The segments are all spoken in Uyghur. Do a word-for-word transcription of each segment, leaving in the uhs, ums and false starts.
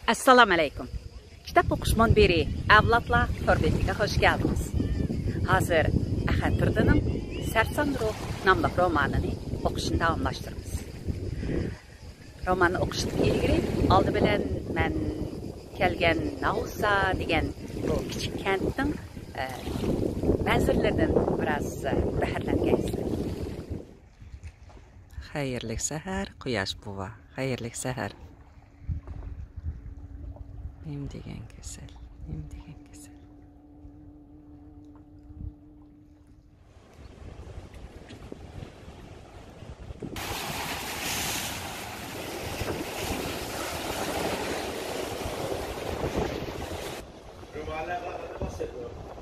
ئەسسالامۇ ئەلەيكۇم. كىتاب ئوقۇش مۇنبىرى ئەۋلادلار تور بېتىگە خۇش كەلدىڭىز. ھازىر ئەخەت تۇردىنىڭ سەرسان روھ ناملىق رومانىنى ئوقۇشنى داۋاملاشتۇرىمىز. روماننى ئوقۇشتىن ئىلگىرى ئالدى بىلەن مەن كەلگەن ناۋسا دېگەن بۇ كىچىك كەنتنىڭ، ئە، مەنزىرىلىرىدىن بىراز، ئە، بەھرىلەنگەيسىلەر. خەيرلىك سەھەر، قۇياش بوۋا. خەيرلىك سەھەر. نېمە دېگەن كېسەل، نېمە دېگەن كېسەل.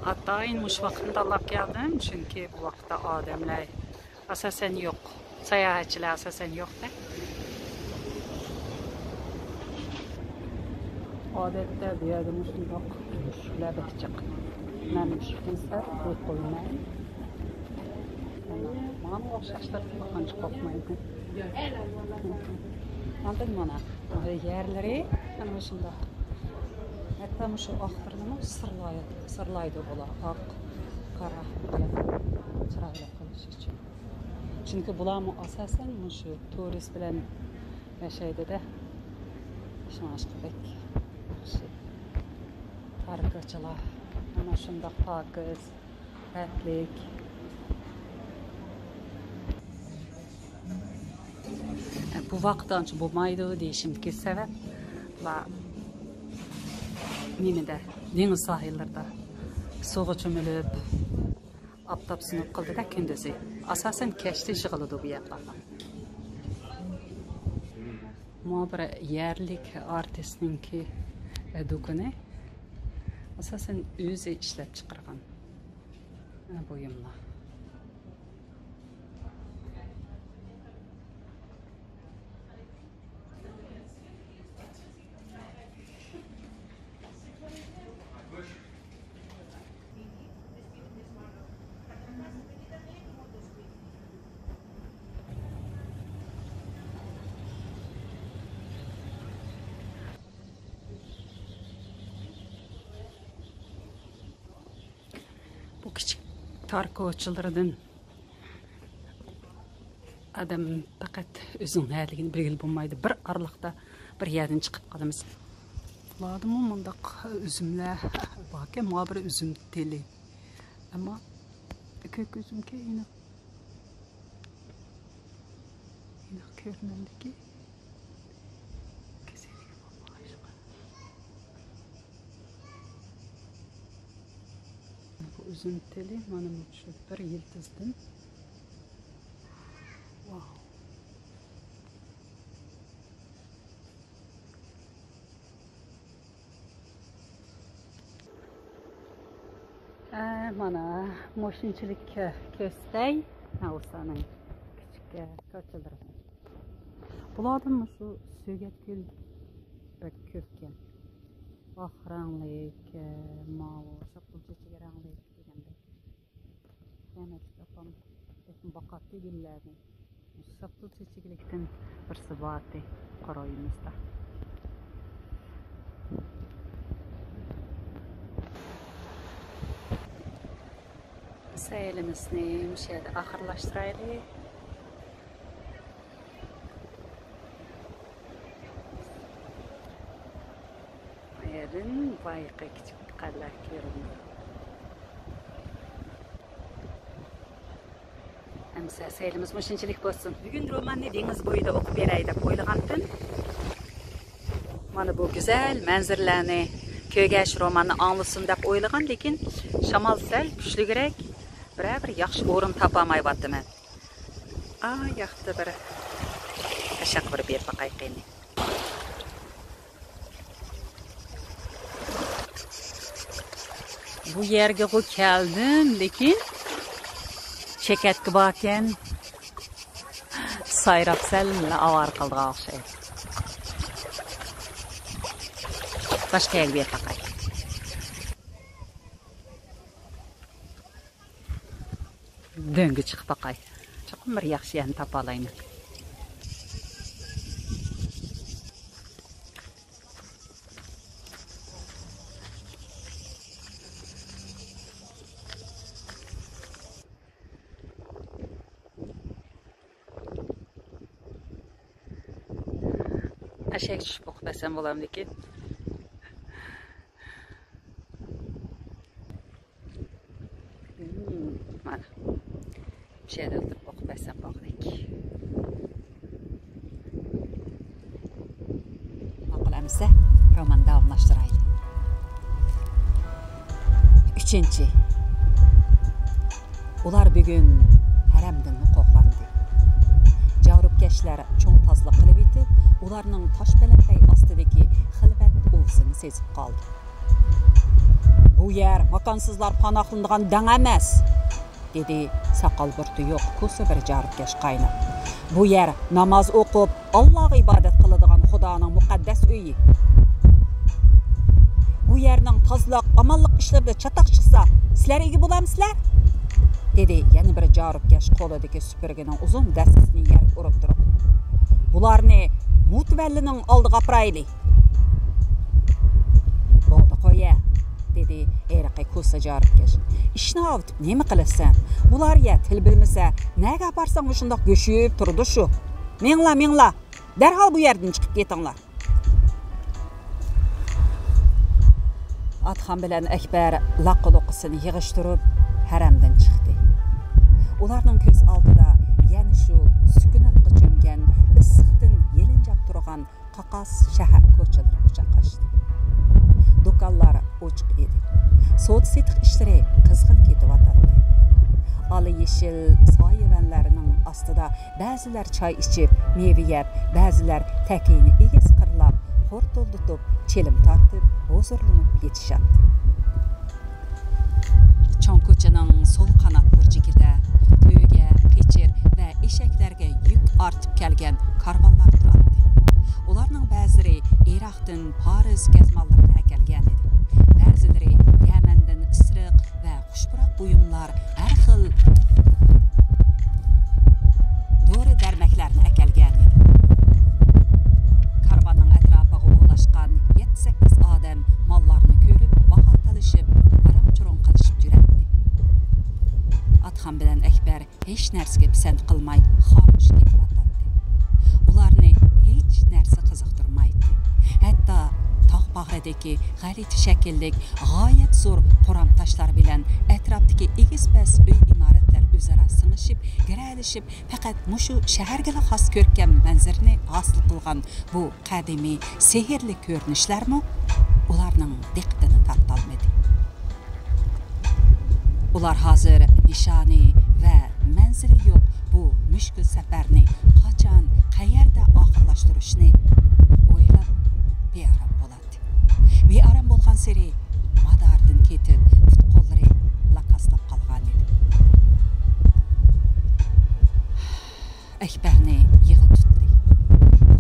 ئاتايىن مۇشۇ ۋاقىتنى تاللاپ كەلدىم، چۈنكى بۇ ۋاقىتتا ئادەملەر ئاساسەن يوق. ساياھەتچىلەر ئاساسەن يوق-دە. ئادەتتە بۇ يەردە مۇشۇنداق مۈشۈكلەر بەك جىق. مەن مۈشۈكنى سەل قويۇپ قويىمەن. ماڭا ئوخشاشلار قانچە قورقمايدۇ. ئاندىن مانا يەرلىرى مانا مۇشۇنداق. ھەتتا مۇشۇ ئاخىرىنىمۇ سىرلاي-، سىرلايدۇ بۇلار. ئاق، قارا قىلىپ چىرايلىق قىلىش ئۈچۈن. چۈنكى بۇلارمۇ ئاساسەن مۇشۇ تۇرىست بىلەن ياشايدۇ-دە. شۇڭلاشقا بەك ياخشى. تار كوچىلار. مانا شۇنداق پاكىز، رەھەتلىك. بۇ ۋاقىتتا ئانچە بولمايدۇ دېيىشىمدىكى سەۋەب، بۇلار نېمىدە، دېڭىز ساھىللىرىدا سۇغا چۆمۈلۈپ، ئاپتاپ سىنىپ قىلدى-دە كۈندۈزى. ئاساسەن كەچتە يىغىلىدۇ بۇ ياقلارغا. مانا بىر يەرلىك ئارتىسنىڭكى، ئە، دۇكىنى. ئاساسەن ئۆزى ئىشلەپ چىقارغان، ئە، بۇيۇملار. بۇ كىچىك تار كوچىلىرىدىن ئادەم پەقەت ئۆزىنىڭ نەدىكىنى بىلگىلى بولمايدۇ. بىر ئارىلىقتا بىر يەردىن چىقىپ قالىمىز. بۇلاردىمۇ مۇنداق ئۈزۈملەر باركەن، مانا بىر ئۈزۈم تېلى. ئەمما كۆك ئۈزۈمكەن، ئېنىق، ئېنىق كۆرۈنەمدىكى. كېسەلگە بولمىغاچقا. بۇ ئۈزۈم تېلى مانا مۇشۇ بىر يىلتىزدىن. ۋاو. ئە، مانا مۇشۇنچىلىك كۆستەي ناۋسانىڭ كىچىك كوچىلىرى. بۇلاردىن مۇشۇ سۆگەتگۈل بەك كۆپكەن. ئاق رەڭلىك، ئە، ماۋۇ شاپتۇل چېچىكى رەڭلىك دېگەندەك. رەھمەتلىك ئاپام بەكمۇ باقاتتى گۈللەرنى. شاپتۇل چېچىكلىكتىن بىرسى بارتى قورۇيىمىزدا. سەيلىمىزنى مۇشۇ يەردە ئاخىرلاشتۇرايلى. ئايرىم بايىقى كىچىك قەلئە كۆرۈندى. ئەمسە سەيلىمىز مۇشۇنچىلىك بولسۇن. بۈگۈن روماننى دېڭىز بويىدا ئوقۇپ بېرەي دەپ ئويلىغانتىم. مانا بۇ گۈزەل مەنزىرىلەرنى كۆرگەچ روماننى ئاڭلىسۇن دەپ ئويلىغان، لېكىن شامال سەل كۈچلۈكرەك، بىرەر بىر ياخشى ئورۇن تاپالمايۋاتىمەن. ئا ياقتا بىر ئاشاق بىر بېرىپ باقاي قېنى. بۇ يەرگىغۇ كەلدىم، لېكىن چېكەتكە باركەن، سايراپ سەل ئاۋارە قىلىدىغان ئوخشايدۇ. باشقا يەرگە بېرىپ باقاي. دۆڭگە چىقىپ باقاي. چوقۇم بىر ياخشى يەرنى تاپالايمەن. ئېشەك چۈشۈپ ئوقۇپ بەرسەم بولامدىكىن؟ مم، مانا. مۇشۇ يەردە ئولتۇرۇپ ئوقۇپ بەرسەم بولغۇدەك. ماقۇل ئەمىسە، روماننى داۋاملاشتۇرايلى. ئۈچىنچى. ئۇلار بۈگۈن ھەرەمدىنمۇ قوغلاندى. جارۇپكەشلەر چوڭ تازىلىق قىلىۋېتىپ، ئۇلارنىڭ تاش پەلەمپەي ئاستىدىكى خىلۋەت ئۇۋىسىنى سېزىپ قالدى. «بۇ يەر ماكانسىزلار پاناھلىنىدىغان دەڭ ئەمەس!» دېدى ساقال-بۇرۇتى يوق كوسا بىر جارۇپكەش قايناپ. «بۇ يەر ناماز ئوقۇپ، ئاللاغا ئىبادەت قىلىدىغان خۇدانىڭ مۇقەددەس ئۆيى. بۇ يەرنىڭ تازىلىق، ئامانلىق ئىشلىرىدا چاتاق چىقسا، سىلەر ئىگە بولامسىلەر؟» دېدى يەنە بىر جارۇپكەش قولىدىكى سۈپۈرگىنىڭ ئۇزۇن دەستىسىنى يەرگە ئۇرۇپ تۇرۇپ. «بۇلارنى مۇتەۋەللىنىڭ ئالدىغا ئاپىرايلى.» «بولدى، قويە!» دېدى ھېلىقى كوسا جارۇپكەش. «ئىشنى ئاۋۇتۇپ نېمە قىلىسەن؟ بۇلار يە تىل بىلمىسە، نەگە ئاپارساڭ مۇشۇنداق گۆشۈپ تۇرىدۇ شۇ. مېڭىلا، مېڭىلا! دەرھال بۇ يەردىن چىقىپ كېتىڭلار!» ئاتخان بىلەن ئەكبەر لاققا-لۇققىسىنى يىغىشتۇرۇپ، ھەرەمدىن چىقتى. ئۇلارنىڭ كۆز ئالدىدا يەنە شۇ سۈكۈناتقا چۆمگەن، ئىسسىقتىن يېلىنجاپ تۇرغان قاقاس شەھەر كوچىلىرى قۇچاقلاشتى. دۇكانلار ئوچۇق ئىدى. سودا-سېتىق ئىشلىرى قىزغىن كېتىۋاتاتتى. ئالا-يېشىل سايىۋەنلەرنىڭ ئاستىدا بەزىلەر چاي ئىچىپ، مېۋە يەپ، بەزىلەر تەكىيىنى ئېگىز قىرلاپ، خورتۇلدىتىپ، چىلىم تارتىپ، ھۇزۇرلىنىپ يېتىشاتتى. چوڭ كوچىنىڭ سول قانات بۇرجىكىدە تۆگە، قېچىر ۋە ئېشەكلەرگە يۈك ئارتىپ كەلگەن كارۋانلار تۇراتتى. ئۇلارنىڭ بەزىلىرى ئىراقتىن پارس گەزماللىرىنى ئەكەلگەنىدى. بەزىلىرى يەمەندىن ئىسرىق ۋە خۇشپۇراق بۇيۇملار، ھەر خىل دورا-دەرمەكلەرنى ئەكەلگەنىدى. كارۋاننىڭ ئەتراپىغا ئولاشقان يەتتە-سەككىز ئادەم ماللارنى كۆرۈپ، باھا تالىشىپ، ۋاراڭ-چۇرۇڭ قىلىشىپ يۈرەتتى. ئاتخان بىلەن ئەكبەر ھېچ نەرسىگە پىسەنت قىلماي، خامۇش كېتىۋاتاتتى. ئۇلارنى ھېچ نەرسە قىزىقتۇرمايتتى. ھەتتا تاغ باغرىدىكى غەلىتە شەكىللىك، غايەت زور قورام تاشلار بىلەن ئەتراپتىكى ئېگىز-پەس ئۆي-ئىمارەتلەر ئۆزئارا سىڭىشىپ، گىرەلىشىپ، پەقەت مۇشۇ شەھەرگىلا خاس كۆركەم مەنزىرىنى ھاسىل قىلغان بۇ قەدىمىي سېھىرلىك كۆرۈنۈشلەرمۇ ئۇلارنىڭ دىققىتىنى تارتالمىدى. ئۇلار ھازىر نىشانى ۋە مەنزىلى يوق بۇ مۈشكۈل سەپەرنى قاچان، قەيەردە ئاخىرلاشتۇرۇشنى ئويلاپ بىئارام بولاتتى. بىئارام بولغانسېرى مادارىدىن كېتىپ، پۇت-قوللىرى لاكاسلاپ قالغانىدى. ئەكبەرنى يىغا تۇتتى.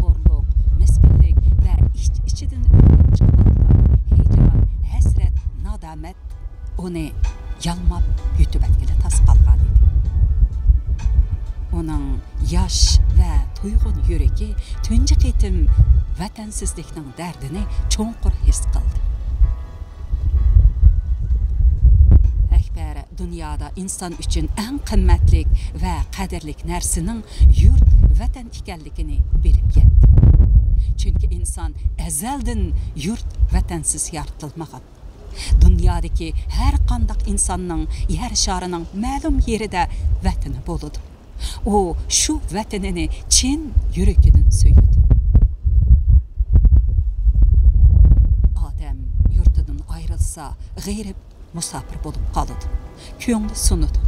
خورلۇق، مىسكىنلىك ۋە ئىچ-ئىچىدىن ئۆرلەپ چىقىۋاتقان ھىجران، ھەسرەت، نادامەت ئۇنى يالماپ يۈتۈۋەتكىلى تاس قالغانىدى. ئۇنىڭ ياش ۋە تويغۇن يۈرىكى تۇنجى قېتىم ۋەتەنسىزلىكنىڭ دەردىنى چوڭقۇر ھېس قىلدى. ئەكبەر دۇنيادا ئىنسان ئۈچۈن ئەڭ قىممەتلىك ۋە قەدىرلىك نەرسىنىڭ يۇرت، ۋەتەن ئىكەنلىكىنى بىلىپ يەتتى. چۈنكى ئىنسان ئەزەلدىن يۇرت، ۋەتەنسىز يارىتىلمىغان. دۇنيادىكى ھەر قانداق ئىنساننىڭ يەر شارىنىڭ مەلۇم يېرىدە ۋەتىنى بولىدۇ. ئۇ شۇ ۋەتىنىنى چىن يۈرىكىدىن سۆيىدۇ. ئادەم يۇرتىدىن ئايرىلسا، غېرىب مۇساپىر بولۇپ قالىدۇ. كۆڭلى سۇنىدۇ،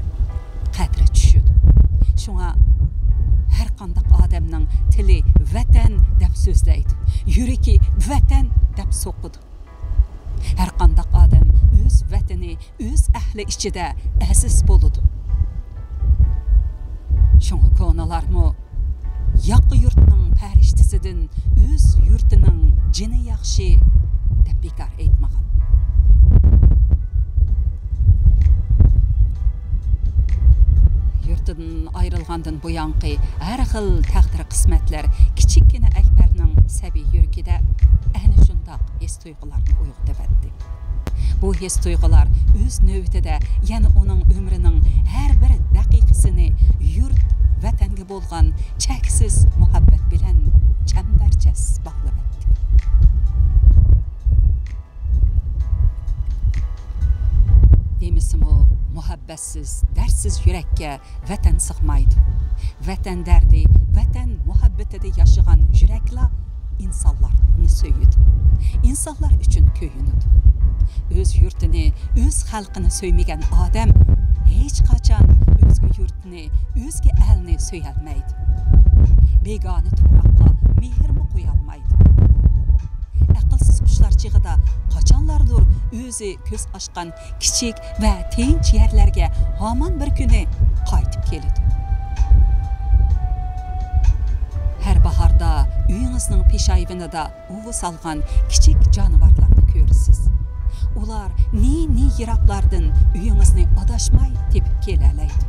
قەدرى چۈشىدۇ. شۇڭا ھەر قانداق ئادەمنىڭ تىلى «ۋەتەن» دەپ سۆزلەيدۇ، يۈرىكى «ۋەتەن» دەپ سوقىدۇ. ھەر قانداق ئادەم ئۆز ۋەتىنى، ئۆز ئەھلى ئىچىدە ئەزىز بولىدۇ. شۇڭا كونىلارمۇ «ياقا يۇرتنىڭ پەرىشتىسىدىن ئۆز يۇرتىنىڭ جېنى ياخشى» دەپ بىكار ئېيتمىغان. يۇرتىدىن ئايرىلغاندىن بۇيانقى ھەر خىل تەقدىر-قىسمەتلەر كىچىككىنە ئەكبەرنىڭ سەبىي يۈرىكىدە ئەنە شۇنداق ھېس-تۇيغۇلارنى ئويغىتىۋەتتى. بۇ ھېس-تۇيغۇلار ئۆز نۆۋىتىدە يەنە ئۇنىڭ ئۆمرىنىڭ ھەر بىر دەقىقىسىنى يۇرت، ۋەتەنگە بولغان چەكسىز مۇھەببەت بىلەن چەمبەرچاس باغلىۋەتتى. دېمىسىمۇ، مۇھەببەتسىز، دەردسىز يۈرەككە ۋەتەن سىغمايدۇ. ۋەتەن دەردى، ۋەتەن مۇھەببىتىدە ياشىغان يۈرەكلا ئىنسانلارنى سۆيىدۇ. ئىنسانلار ئۈچۈن كۆيۈنىدۇ. ئۆز يۇرتىنى، ئۆز خەلقىنى سۆيمىگەن ئادەم ھېچقاچان ئۆزگە يۇرتنى، ئۆزگە ئەلنى سۆيەلمەيدۇ. بىگانە تۇپراققا مېھرىمۇ قويالمايدۇ. ئەقىلسىز قۇشلار چېغىدا قاچانلاردۇر ئۆزى كۆز ئاچقان كىچىك ۋە تىنچ يەرلەرگە ھامان بىر كۈنى قايتىپ كېلىدۇ. ھەر باھاردا ئۆيىڭىزنىڭ پېشايۋىنىدا ئۇۋا سالغان كىچىك جانىۋارلارنى كۆرىسىز. ئۇلار نى-نى يىراقلاردىن ئۆيىڭىزنى ئاداشماي تېپىپ كېلەلەيدۇ.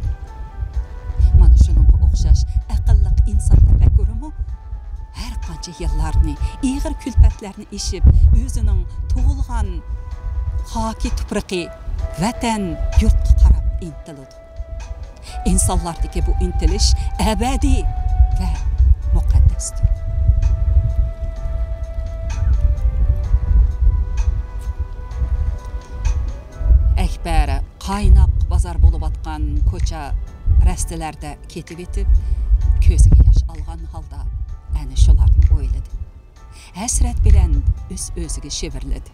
مانا شۇنىڭغا ئوخشاش ئەقىللىق ئىنسان تەپەككۇرىمۇ ھەر قانچە يىللارنى، ئېغىر كۈلپەتلەرنى ئېشىپ، ئۆزىنىڭ تۇغۇلغان خاكى تۇپرىقى، ۋەتەن يۇرتقا قاراپ ئىنتىلىدۇ. ئىنسانلاردىكى بۇ ئىنتىلىش ئەبەدىي ۋە مۇقەددەستۇر. ئەكبەر قايناق بازار بولۇۋاتقان كوچا رەستىلەردە كېتىۋېتىپ، كۆزىگە ياش ئالغان ھالدا ئەنە شۇلارنى ئويلىدى. ھەسرەت بىلەن ئۆز-ئۆزىگە شىۋىرلىدى.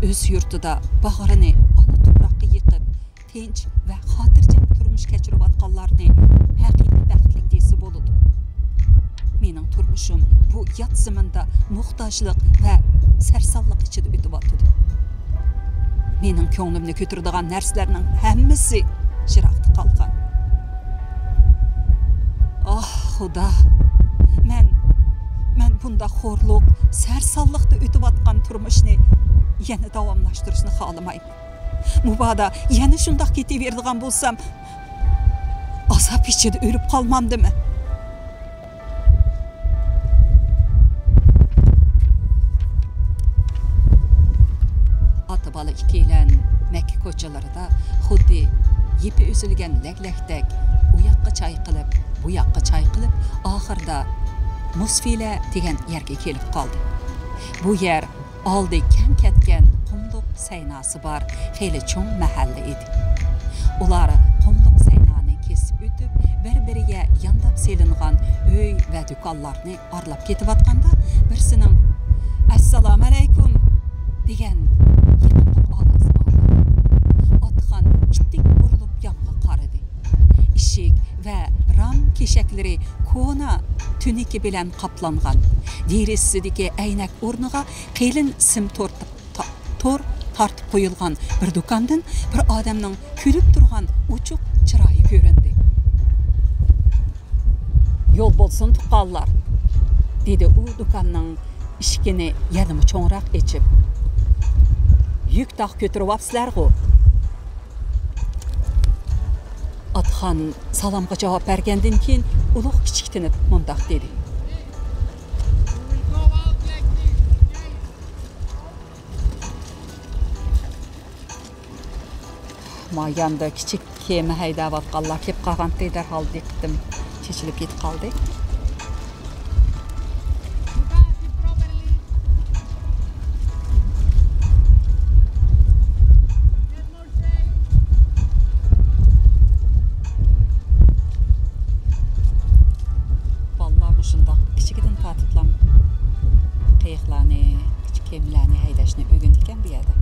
ئۆز يۇرتىدا باغرىنى ئانا تۇپراققا يېقىپ، تىنچ ۋە خاتىرجەم تۇرمۇش كەچۈرۈۋاتقانلارنى ھەقىقىي بەختلىك دېسە بولىدۇ. مېنىڭ تۇرمۇشۇم بۇ يات زېمىندا موھتاجلىق ۋە سەرسانلىق ئىچىدە ئۆتۈۋاتىدۇ. مېنىڭ كۆڭلۈمنى كۆتۈرىدىغان نەرسىلەرنىڭ ھەممىسى يىراقتا قالغان. ئاھ، خۇدا! مەن، مەن بۇنداق خورلۇق، سەرسانلىقتا ئۆتۈۋاتقان تۇرمۇشنى يەنە داۋاملاشتۇرۇشنى خالىمايمەن. مۇبادا يەنە شۇنداق كېتىۋېرىدىغان بولسام، ئازاب ئىچىدە ئۆلۈپ قالمامدىمەن؟ ئاتا-بالا ئىككىيلەن مەككە كوچىلىرىدا خۇددى يىپى ئۈزۈلگەن لەگلەكتەك ئۇ ياققا چايقىلىپ، بۇ ياققا چايقىلىپ، ئاخىرىدا مۇسفىلە دېگەن يەرگە كېلىپ قالدى. بۇ يەر ئالدى كەڭ كەتكەن قۇملۇق سەيناسى بار خېلى چوڭ مەھەللە ئىدى. ئۇلار قۇملۇق سەينانى كېسىپ ئۆتۈپ، بىر-بىرىگە يانداپ سېلىنغان ئۆي ۋە دۇكانلارنى ئارىلاپ كېتىۋاتقاندا، بىرسىنىڭ «ئەسسالامۇئەلەيكۇم» دېگەن يېقىملىق ئاۋازى ئاڭلاندى. ئاتىخان ئىتتىك بۇرۇلۇپ يانغا قارىدى. ئىشىك ۋە رام كېشەكلىرى كونا تۈنىكى بىلەن قاپلانغان. دېرىزىسىدىكى ئەينەك ئورنىغا قېلىن سىم تور تا-، تور تارتىپ قويۇلغان بىر دۇكاندىن بىر ئادەمنىڭ كۈلۈپ تۇرغان ئوچۇق چىرايى كۆرۈندى. «يول بولسۇن، تۇغقانلار!» دېدى ئۇ دۇكاننىڭ ئىشىكىنى يەنىمۇ چوڭراق ئېچىپ. «يۈك تاق كۆتۈرۈۋاپسىلەرغۇ؟» ئاتىخان سالامغا جاۋاب بەرگەندىن كېيىن، ئۇلۇغ كىچىك تىنىپ مۇنداق دېدى. ما ياندا كىچىك كېمە ھەيدەۋاتقانلار كېلىپ قالغانتى، دەرھال دىققىتىم چېچىلىپ كېتىپ قالدى. بالىلار مۇشۇنداق كىچىكىدىن تارتىپلا قېيىقلارنى، كىچىك كېمىلەرنى ھەيدەشنى ئۆگىنىدىكەن بۇ يەردە.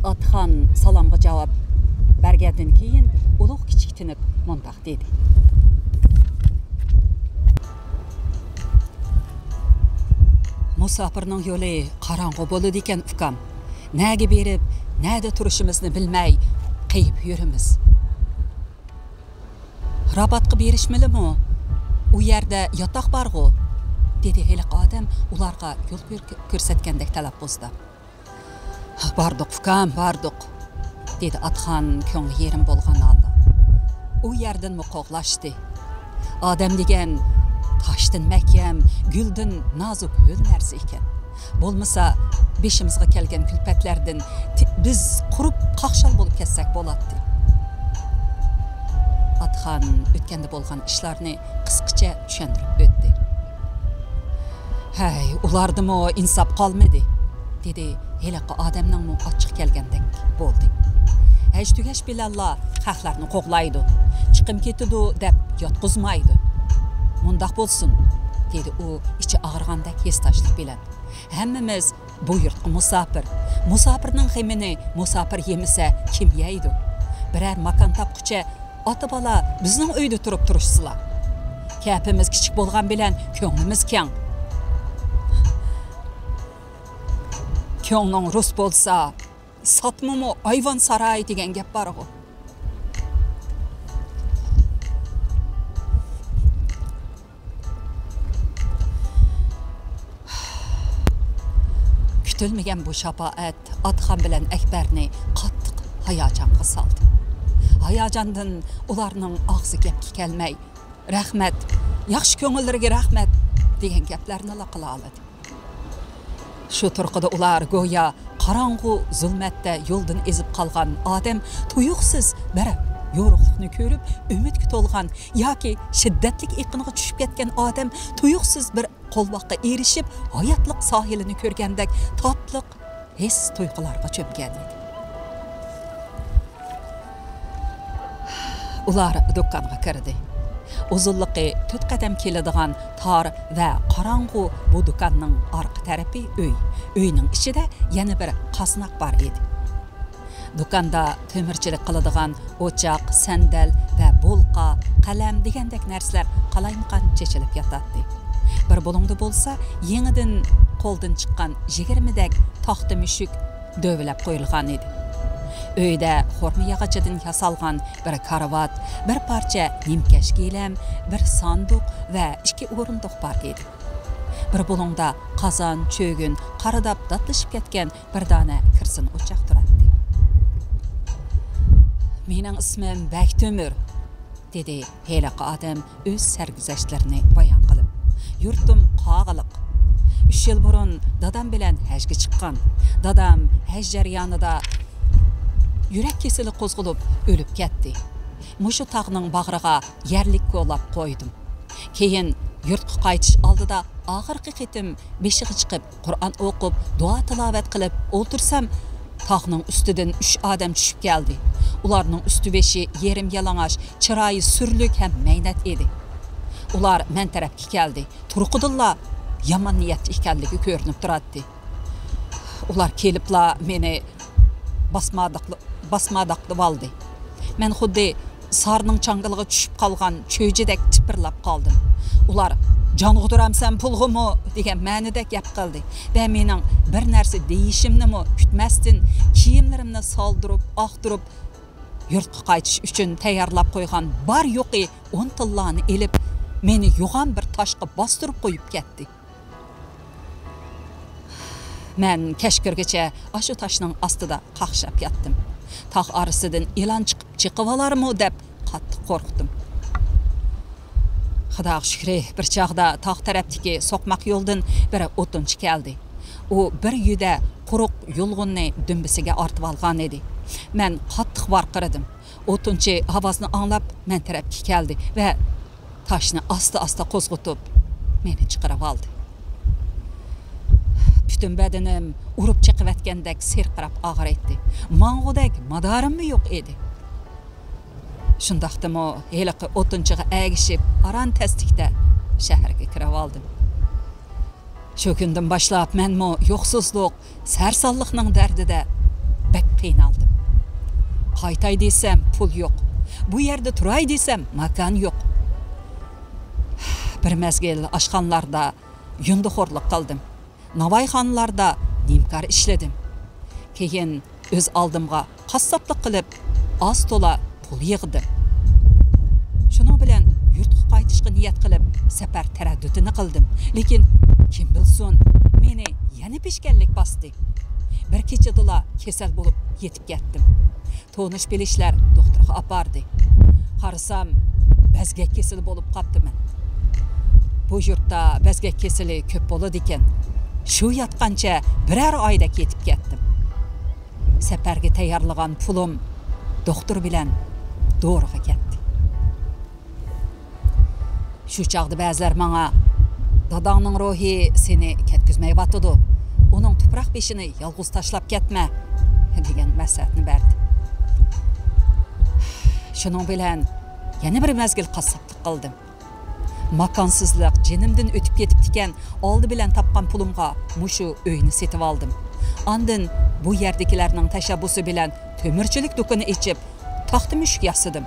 ئاتىخان سالامغا جاۋاب بەرگەندىن كېيىن، ئۇلۇغ كىچىك تىنىپ مۇنداق دېدى. مۇساپىرنىڭ يولى قاراڭغۇ بولىدىكەن، ئۇكام. نەگە بېرىپ، نەدە تۇرۇشىمىزنى بىلمەي قېيىپ يۈرىمىز. راباتقا بېرىشمىلىمۇ؟ ئۇ يەردە ياتاق بارغۇ؟ دېدى ھېلىقى ئادەم ئۇلارغا يول كۆر-، كۆرسەتكەندەك تەلەپپۇزدا. باردۇق، ئۇكام، باردۇق، دېدى ئاتىخان كۆڭلى يېرىم بولغان ھالدا. ئۇ يەردىنمۇ قوغلاشتى. ئادەم دېگەن تاشتىن مەھكەم، گۈلدىن نازۇك ھۆل نەرسە ئىكەن. بولمىسا، بېشىمىزغا كەلگەن كۈلپەتلەردىن تى-، بىز قۇرۇپ قاقشال بولۇپ كەتسەك بولاتتى. ئاتىخان ئۆتكەندە بولغان ئىشلارنى قىسقىچە چۈشەندۈرۈپ ئۆتتى. «ھەي، ئۇلاردىمۇ ئىنساپ قالمىدى»، دېدى. ھېلىقى ئادەمنىڭمۇ ئاچچىقى كەلگەندەك بولدى. «ھەج تۈگەش بىلەنلا خەقلەرنى قوغلايدۇ. چىقىم كېتىدۇ دەپ ياتقۇزمايدۇ. مۇنداق بولسۇن»، دېدى ئۇ ئىچى ئاغرىغاندەك ھېسداشلىق بىلەن. «ھەممىمىز بۇ يۇرتقا مۇساپىر. مۇساپىرنىڭ غېمىنى مۇساپىر يېمىسە، كىم يەيدۇ؟ بىرەر ماكان تاپقۇچە ئاتا-بالا بىزنىڭ ئۆيدە تۇرۇپ تۇرۇشسىلا. كەپىمىز كىچىك بولغان بىلەن كۆڭلىمىز كەڭ. كۆڭلۈڭ رۇس بولسا، ساتمىمۇ ئايۋان ساراي دېگەن گەپ بارغۇ.» كۈتۈلمىگەن بۇ شاپائەت ئاتىخان بىلەن ئەكبەرنى قاتتىق ھاياجانغا سالدى. ھاياجاندىن ئۇلارنىڭ ئاغزى گەپكە كەلمەي، «رەھمەت، ياخشى كۆڭۈللىرىگە رەھمەت» دېگەن گەپلەرنىلا قىلالىدى. شۇ تۇرقىدا ئۇلار گويا قاراڭغۇ زۇلمەتتە يولدىن ئېزىپ قالغان ئادەم تۇيۇقسىز بىر يورۇقلۇقنى كۆرۈپ، ئۈمىدكە تولغان ياكى شىددەتلىك ئېقىنغا چۈشۈپ كەتكەن ئادەم تۇيۇقسىز بىر قولۋاققا ئېرىشىپ، ھاياتلىق ساھىلىنى كۆرگەندەك تاتلىق ھېس-تۇيغۇلارغا چۆمگەن ئىدى. ئۇلار دۇكانغا كىردى. ئۇزۇنلۇقى تۆت قەدەم كېلىدىغان تار ۋە قاراڭغۇ بۇ دۇكاننىڭ ئارقا تەرىپى ئۆي. ئۆينىڭ ئىچىدە يەنە بىر قازناق بار ئىدى. دۇكاندا تۆمۈرچىلىك قىلىدىغان ئوچاق، سەندەل ۋە بولقا، قەلەم دېگەندەك نەرسىلەر قالايمىقان چېچىلىپ ياتاتتى. بىر بۇلۇڭدا بولسا يېڭىدىن قولدىن چىققان يىگىرمىدەك تاختا مۈشۈك دۆۋىلەپ قويۇلغان ئىدى. ئۆيدە خورما ياغىچىدىن ياسالغان بىر كارىۋات، بىر پارچە نىمكەش گىلەم، بىر ساندۇق ۋە ئىككى ئورۇندۇق بار ئىدى. بىر بۇلۇڭدا قازان، چۆگۈن قارىداپ داتلىشىپ كەتكەن بىر دانە كىرسىن ئوچاق تۇراتتى. «مېنىڭ ئىسمىم بەكتۆمۈر»، دېدى ھېلىقى ئادەم ئۆز سەرگۈزەشتلىرىنى بايان قىلىپ. «يۇرتۇم قاغىلىق. ئۈچ يىل بۇرۇن دادام بىلەن ھەجگە چىققان. دادام ھەج جەريانىدا يۈرەك كېسىلى قوزغىلىپ ئۆلۈپ كەتتى. مۇشۇ تاغنىڭ باغرىغا يەرلىك كولاپ قويدۇم. كېيىن يۇرتقا قايتىش ئالدىدا ئاخىرقى قېتىم بېشىغا چىقىپ، قۇرئان ئوقۇپ، دۇئا تىلاۋەت قىلىپ ئولتۇرسام، تاغنىڭ ئۈستىدىن ئۈچ ئادەم چۈشۈپ كەلدى. ئۇلارنىڭ ئۈستى بېشى يېرىم يالىڭاچ، چىرايى سۈرلۈك ھەم مەينەت ئىدى. ئۇلار مەن تەرەپكە كەلدى. تۇرقىدىنلا يامان نىيەتتە ئىكەنلىكى كۆرۈنۈپ تۇراتتى. ئۇلار كېلىپلا مېنى باسماداقلا-، باسماداقلىۋالدى. مەن خۇددى سارنىڭ چاڭگىلىغا چۈشۈپ قالغان چۆجىدەك چىپىرلاپ قالدىم. ئۇلار، «جانغا تۇرامسەن، پۇلغىمۇ؟» دېگەن مەنىدە گەپ قىلدى ۋە مېنىڭ بىر نەرسە دېيىشىمنىمۇ كۈتمەستىن، كىيىملىرىمنى سالدۇرۇپ، ئاختۇرۇپ، يۇرتقا قايتىش ئۈچۈن تەييارلاپ قويغان بار-يوقى ئون تىللانى ئېلىپ، مېنى يوغان بىر تاشقا باستۇرۇپ قويۇپ كەتتى. مەن كەچ كىرگىچە ئاشۇ تاشنىڭ ئاستىدا قاقشاپ ياتتىم. تاغ ئارىسىدىن ئىلان چىقىپ چېقىۋالارمۇ دەپ قاتتىق قورقتۇم. خۇداغا شۈكرى، بىر چاغدا تاغ تەرەپتىكى سوقماق يولدىن بىر ئوتۇنچى كەلدى. ئۇ بىر يۈدە قۇرۇق يۇلغۇننى دۈمبىسىگە ئارتىۋالغان ئىدى. مەن قاتتىق ۋارقىرىدىم. ئوتۇنچى ئاۋازنى ئاڭلاپ، مەن تەرەپكە كەلدى ۋە تاشنى ئاستا-ئاستا قوزغىتىپ، مېنى چىقىرىۋالدى. پۈتۈن بەدىنىم ئۇرۇپ چېقىۋەتكەندەك سىرقىراپ ئاغرىيتتى. ماڭغۇدەك مادارىممۇ يوق ئىدى. شۇنداقتىمۇ ھېلىقى ئوتۇنچىغا ئەگىشىپ، ئاران تەسلىكتە شەھەرگە كىرىۋالدىم. شۇ كۈندىن باشلاپ مەنمۇ يوقسۇزلۇق، سەرسانلىقنىڭ دەردىدە بەك قىينالدىم. قايتاي دېسەم، پۇل يوق. بۇ يەردە تۇراي دېسەم، ماكان يوق. بىر مەزگىل ئاشخانىلاردا يۇندىخورلۇق قىلدىم. ناۋايخانىلاردا نىمكار ئىشلىدىم. كېيىن ئۆز ئالدىمغا قاسساپلىق قىلىپ، ئاز تولا پۇل يىغدىم. شۇنىڭ بىلەن يۇرتقا قايتىشقا نىيەت قىلىپ، سەپەر تەرەددۇتىنى قىلدىم. لېكىن كىم بىلسۇن، مېنى يەنە پېشكەللىك باستى. بىر كېچىدىلا كېسەل بولۇپ يېتىپ كەتتىم. تونۇش بىلىشلەر دوختۇرغا ئاپاردى. قارىسام، بەزگەك كېسىلى بولۇپ قاپتىمەن. بۇ يۇرتتا بەزگەك كېسىلى كۆپ بولىدىكەن. شۇ ياتقانچە بىرەر ئايدەك يېتىپ كەتتىم. سەپەرگە تەييارلىغان پۇلۇم دوختۇر بىلەن دورىغا كەتتى. شۇ چاغدا بەزىلەر ماڭا، «داداڭنىڭ روھى سېنى كەتكۈزمەيۋاتىدۇ، ئۇنىڭ تۇپراق بېشىنى يالغۇز تاشلاپ كەتمە» دېگەن مەسلىھەتنى بەردى. شۇنىڭ بىلەن يەنە بىر مەزگىل قاسساپلىق قىلدىم. ماكانسىزلىق جېنىمدىن ئۆتۈپ كېتىپتىكەن، ئالدى بىلەن تاپقان پۇلۇمغا مۇشۇ ئۆينى سېتىۋالدىم. ئاندىن بۇ يەردىكىلەرنىڭ تەشەببۇسى بىلەن تۆمۈرچىلىك دۇكىنى ئېچىپ، تاختا مۈشۈك ياسىدىم.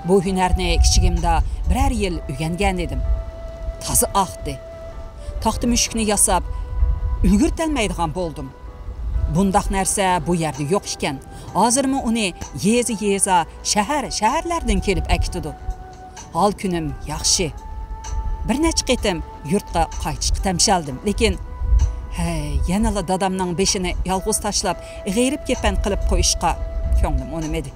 بۇ ھۈنەرنى كىچىكىمدە بىرەر يىل ئۆگەنگەن ئىدىم. تازا ئاقتى. تاختا مۈشۈكنى ياساپ ئۈلگۈرتەلمەيدىغان بولدۇم. بۇنداق نەرسە بۇ يەردە يوق ئىكەن. ھازىرمۇ ئۇنى يېزا-يېزا، شەھەر-شەھەرلەردىن كېلىپ ئەكېتىدۇ. ھال-كۈنۈم ياخشى. بىر نەچچە قېتىم يۇرتقا قايتىشقا تەمشەلدىم، لېكىن، ھەي، يەنىلا دادامنىڭ بېشىنى يالغۇز تاشلاپ، غېرىب-كېپەن قىلىپ قويۇشقا كۆڭلۈم ئۇنىمىدى.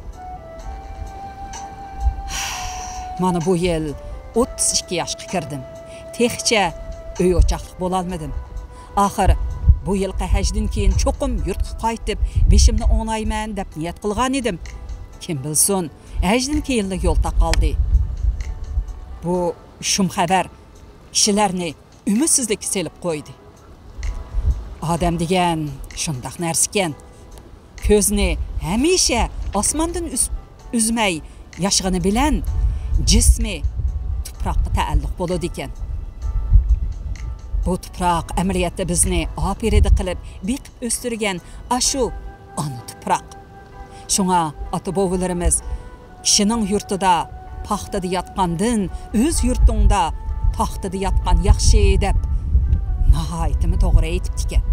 مانا بۇ يىل ئوتتۇز ئىككى ياشقا كىردىم. تېخىچە ئۆي-ئوچاقلىق بولالمىدىم. ئاخىر بۇ يىلقى ھەجدىن كېيىن چوقۇم يۇرتقا قايتىپ، بېشىمنى ئوڭلايمەن دەپ نىيەت قىلغان ئىدىم. كىم بىلسۇن، ھەجدىن كېيىنلا يول تاقالدى. بۇ شۇم خەۋەر كىشىلەرنى ئۈمىدسىزلىككە سېلىپ قويدى. ئادەم دېگەن شۇنداق نەرسىكەن. كۆزنى ھەمىشە ئاسماندىن ئۈز-، ئۈزمەي ياشىغىنى بىلەن، جىسمى تۇپراققا تەئەللۇق بولىدىكەن. بۇ تۇپراق ئەمەلىيەتتە بىزنى ئاپىرىدە قىلىپ، بېقىپ ئۆستۈرگەن ئاشۇ ئانا تۇپراق. شۇڭا ئاتا-بوۋىلىرىمىز، «كىشىنىڭ يۇرتىدا پاختىدا ياتقاندىن، ئۆز يۇرتۇڭدا پاختىدا ياتقان ياخشى» دەپ، ناھايىتىمۇ توغرا ئېيتىپتىكەن.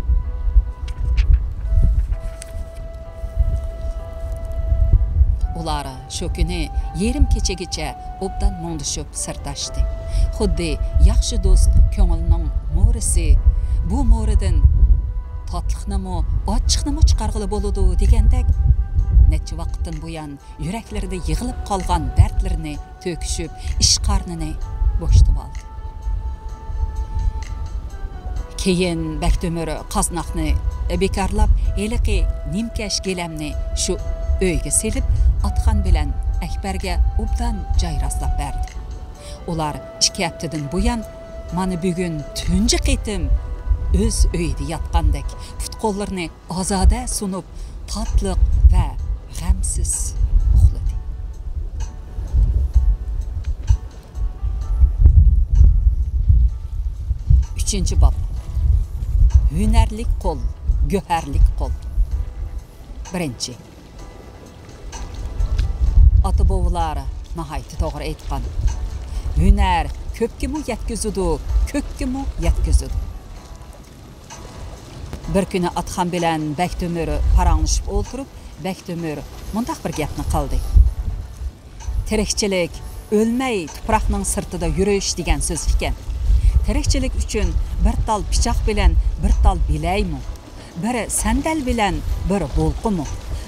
ئۇلار شۇ كۈنى يېرىم كېچىگىچە ئوبدان مۇڭدىشىپ سىرداشتى. خۇددى ياخشى دوست كۆڭۈلنىڭ مورىسى، بۇ مورىدىن تاتلىقنىمۇ، ئاچچىقنىمۇ چىقارغىلى بولىدۇ دېگەندەك، نەچچە ۋاقىتتىن بۇيان يۈرەكلىرىدە يىغىلىپ قالغان دەردلىرىنى تۆكۈشۈپ، ئىش قارنىنى بوشىتىۋالدى. كېيىن بەكتۆمۈر قازناقنى بىكارلاپ، ھېلىقى نىمكەش گىلەمنى شۇ ئۆيگە سېلىپ، ئاتخان بىلەن ئەكبەرگە ئوبدان جايراسلاپ بەردى. ئۇلار ئىككى ھەپتىدىن بۇيان مانا بۈگۈن تۇنجى قېتىم ئۆز ئۆيىدە ياتقاندەك، پۇت-قوللىرىنى ئازادە سۇنۇپ، تاتلىق ۋە غەمسىز ئۇخلىدى. ئۈچىنچى باب. ھۈنەرلىك قول، گۆھەرلىك قول. بىرىنچى. ئاتا-بوۋىلار ناھايىتى توغرا ئېيتقان. ھۈنەر كۆپكىمۇ يەتكۈزىدۇ، كۆككىمۇ يەتكۈزىدۇ. بىر كۈنى ئاتخان بىلەن بەكتۆمۈر پاراڭلىشىپ ئولتۇرۇپ، بەكتۆمۈر مۇنداق بىر گەپنى قىلدى. تىرىكچىلىك ئۆلمەي تۇپراقنىڭ سىرتىدا يۈرۈش دېگەن سۆز ئىكەن. تىرىكچىلىك ئۈچۈن بىر تال پىچاق بىلەن بىر تال بىلەيمۇ، بىر سەندەل بىلەن بىر ھولقىمۇ،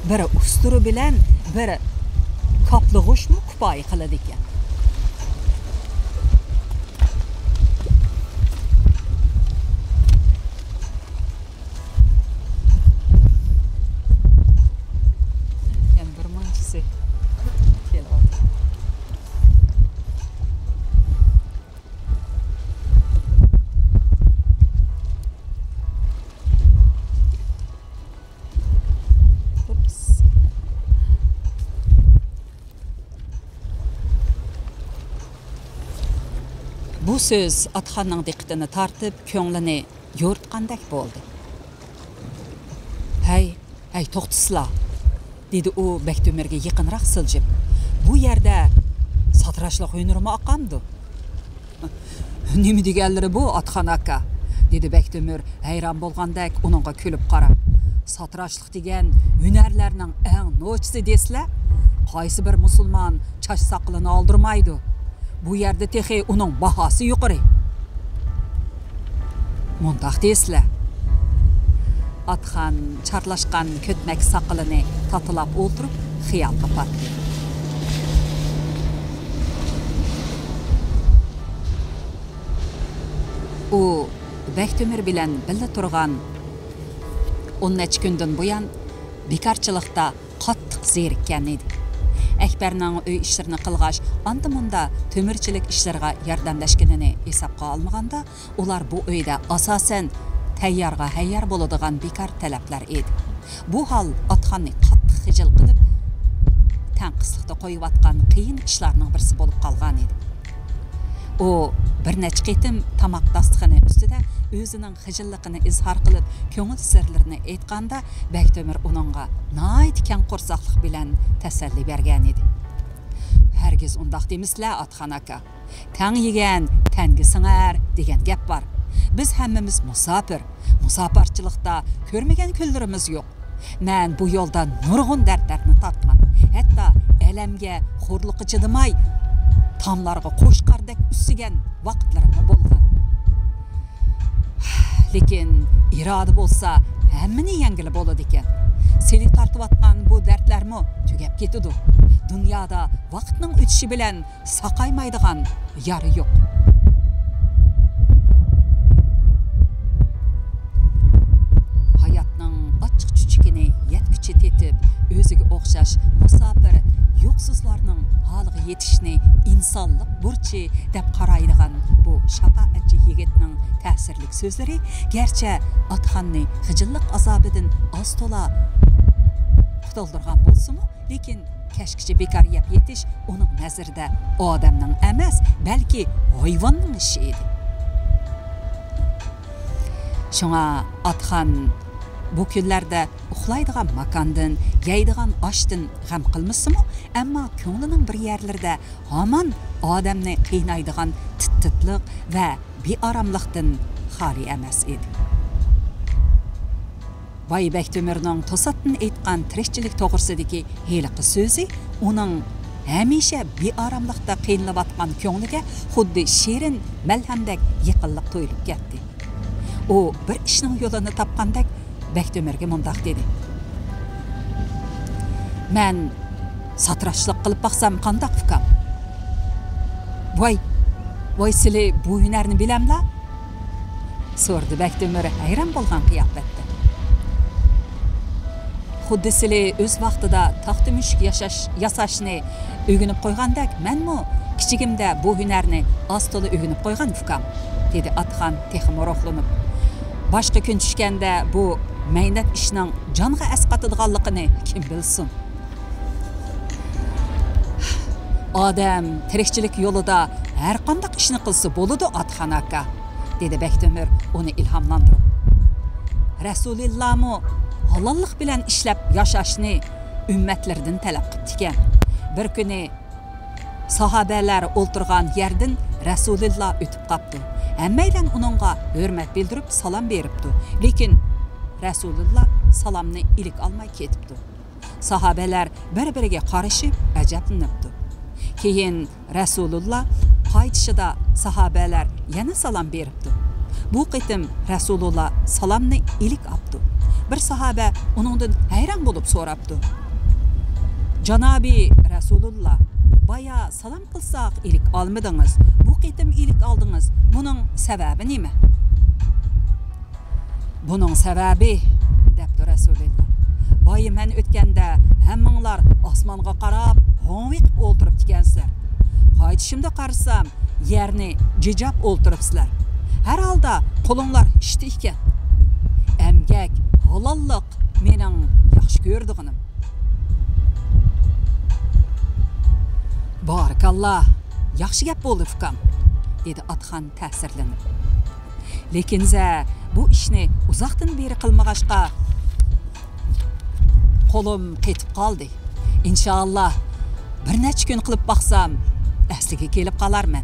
بىر ئۇستۇرا بىلەن بىر كاپلىغۇچمۇ كۇپايە قىلىدىكەن. يەنە بىر مۇنچىسى كېلىۋاتىدۇ. بۇ سۆز ئاتخاننىڭ دىققىتىنى تارتىپ، كۆڭلىنى يورۇتقاندەك بولدى. «ھەي، ھەي، توختىسىلا!» دېدى ئۇ بەكتۆمۈرگە يېقىنراق سىلجىپ. «بۇ يەردە ساتىراشلىق ھۈنىرىمۇ ئاقامدۇ؟» «نېمە دېگەنلىرى بۇ، ئاتخان ئاكا؟» دېدى بەكتۆمۈر ھەيران بولغاندەك ئۇنىڭغا كۈلۈپ قاراپ. «ساتىراشلىق دېگەن ھۈنەرلەرنىڭ ئەڭ نوچىسى دېسىلە، قايسى بىر مۇسۇلمان چاچ ساقىلىنى ئالدۇرمايدۇ. بۇ يەردە تېخى ئۇنىڭ باھاسى يۇقىرى.» مۇنداق دېسىلە. ئاتخان چارلاشقان كۆتمەك ساقىلىنى تاتىلاپ ئولتۇرۇپ خىيالغا پاتتى. ئۇ بەكتۆمۈر بىلەن بىللە تۇرغان ئون نەچچە كۈندىن بۇيان بىكارچىلىقتا قاتتىق زېرىككەن ئىدى. ئەكبەرنىڭ ئۆي ئىشلىرىنى قىلغاچ، ئاندا-مۇندا تۆمۈرچىلىك ئىشلىرىغا ياردەملەشكىنىنى ھېسابقا ئالمىغاندا، ئۇلار بۇ ئۆيدە ئاساسەن تەييارغا ھەييار بولىدىغان بىكار تەلەپلەر ئىدى. بۇ ھال ئاتخاننى قاتتىق خىجىل قىلىپ، تەڭقىسلىقتا قويۇۋاتقان قىيىن ئىشلارنىڭ بىرسى بولۇپ قالغان ئىدى. ئۇ بىر نەچچە قېتىم تاماق داستىخىنى ئۈستىدە ئۆزىنىڭ خىجىللىقىنى ئىزھار قىلىپ، كۆڭۈل سىرلىرىنى ئېيتقاندا، بەكتۆمۈر ئۇنىڭغا ناھايىتى كەڭ قورساقلىق بىلەن تەسەللى بەرگەنىدى. «ھەرگىز ئۇنداق دېمىسىلە، ئاتخان ئاكا. تەڭ يېگەن تەنگە سىڭەر، دېگەن گەپ بار. بىز ھەممىمىز مۇساپىر. مۇساپىرچىلىقتا كۆرمىگەن كۈنلىرىمىز يوق. مەن بۇ يولدا نۇرغۇن دەردلەرنى تارتقان. ھەتتا ئەلەمگە، خورلۇققا چىدىماي، تاملارغا قوچقاردەك ئۈسسىگەن ۋاقىتلىرىممۇ بولغان. لېكىن ئىرادە بولسا، ھەممىنى يەڭگىلى بولىدىكەن. سىلى تارتىۋاتقان بۇ دەردلەرمۇ تۈگەپ كېتىدۇ. دۇنيادا ۋاقىتنىڭ ئۆتۈشى بىلەن ساقايمايدىغان يارا يوق.» ھاياتنىڭ ئاچچىق-چۈچۈكىنى يەتكۈچە تېتىپ، ئۆزىگە ئوخشاش مۇساپىر، يوقسۇزلارنىڭ ھالىغا يېتىشنى ئىنسانلىق بۇرچى دەپ قارايدىغان بۇ شاپائەتچى يىگىتنىڭ تەسىرلىك سۆزلىرى گەرچە ئاتخاننى خىجىللىق ئازابىدىن ئاز-تولا قۇتۇلدۇرغان بولسىمۇ، لېكىن كەچكىچە بىكار يەپ يېتىش ئۇنىڭ نەزىرىدە ئادەمنىڭ ئەمەس، بەلكى ھايۋاننىڭ ئىشى ئىدى. شۇڭا ئاتخان بۇ كۈنلەردە ئۇخلايدىغان ماكاندىن، يەيدىغان ئاشتىن غەم قىلمىسىمۇ، ئەمما كۆڭلىنىڭ بىر يەرلىرىدە ھامان ئادەمنى قىينايدىغان تىت-تىتلىق ۋە بىئاراملىقتىن خالىي ئەمەس ئىدى. باي بەكتۆمۈرنىڭ توساتتىن ئېيتقان تىرىكچىلىك توغرىسىدىكى ھېلىقى سۆزى ئۇنىڭ ھەمىشە بىئاراملىقتا قىينىلىۋاتقان كۆڭلىگە خۇددى شېرىن مەلھەمدەك يېقىنلىق تۇيۇلۇپ كەتتى. ئۇ بىر ئىشنىڭ يولىنى تاپقاندەك بەكتۆمۈرگە مۇنداق دېدى: «مەن ساتىراشلىق قىلىپ باقسام قانداق، ئۇكام؟» «ۋاي، ۋاي، سىلى بۇ ھۈنەرنى بىلەملا؟» سورىدى بەكتۆمۈر ھەيران بولغان قىياپەتتە. «خۇددى سىلى ئۆز ۋاقتىدا تاختا مۈشۈك ياشاش، ياساشنى ئۆگىنىپ قويغاندەك، مەنمۇ كىچىكىمدە بۇ ھۈنەرنى ئاز-تولا ئۆگىنىپ قويغان، ئۇكام»، دېدى ئاتخان تېخىمۇ روھلىنىپ. «باشقا كۈن چۈشكەندە بۇ مەينەت ئىشنىڭ جانغا ئەسقاتىدىغانلىقىنى كىم بىلسۇن؟» «ئادەم تىرىكچىلىك يولىدا ھەرقانداق ئىشنى قىلسا بولىدۇ، ئاتخان ئاكا»، دېدى بەكتۆمۈر ئۇنى ئىلھاملاندۇرۇپ. «رەسۇلىللامۇ ھالاللىق بىلەن ئىشلەپ ياشاشنى ئۈممەتلىرىدىن تەلەپ قىپتىكەن. بىر كۈنى ساھابەلەر ئولتۇرغان يەردىن رەسۇلىللا ئۆتۈپ قاپتۇ. ھەممەيلەن ئۇنىڭغا ھۆرمەت بىلدۈرۈپ سالام بېرىپتۇ. لېكىن رەسۇلىللا سالامنى ئىلىك ئالماي كېتىپتۇ.» ساھابەلەر بىر-بىرىگە قارىشىپ ئەجەبلىنىپتۇ. كېيىن رەسۇلۇللا قايتىشىدا ساھابەلەر يەنە سالام بېرىپتۇ. بۇ قېتىم رەسۇلۇللا سالامنى ئىلىك ئاپتۇ. بىر ساھابە ئۇنىڭدىن ھەيران بولۇپ سوراپتۇ: «جانابى رەسۇلۇللا، بايا سالام قىلساق ئىلىك ئالمىدىڭىز، بۇ قېتىم ئىلىك ئالدىڭىز، بۇنىڭ سەۋەبى نېمە؟» «بۇنىڭ سەۋەبى»، دەپتۇ رەسۇلىللا، «بايا مەن ئۆتكەندە ھەممىڭلار ئاسمانغا قاراپ ھوڭۋېقىپ ئولتۇرۇپتىكەنسىلەر. قايتىشىمدا قارىسام، يەرنى جىجاپ ئولتۇرۇپسىلەر. ھەر ھالدا قولۇڭلار ئىشتا ئىكەن. ئەمگەك، ھالاللىق مېنىڭ ياخشى كۆرىدىغىنىم.» «بارىكاللا، ياخشى گەپ بولدى، ئۇكام»، دېدى ئاتخان تەسىرلىنىپ. لېكىن زە بۇ ئىشنى ئۇزاقتىن بېرى قىلمىغاچقا، قولۇم قېتىپ قالدى. ئىنشائاللا، بىر نەچچە كۈن قىلىپ باقسام، ئەسلىگە كېلىپ قالارمەن.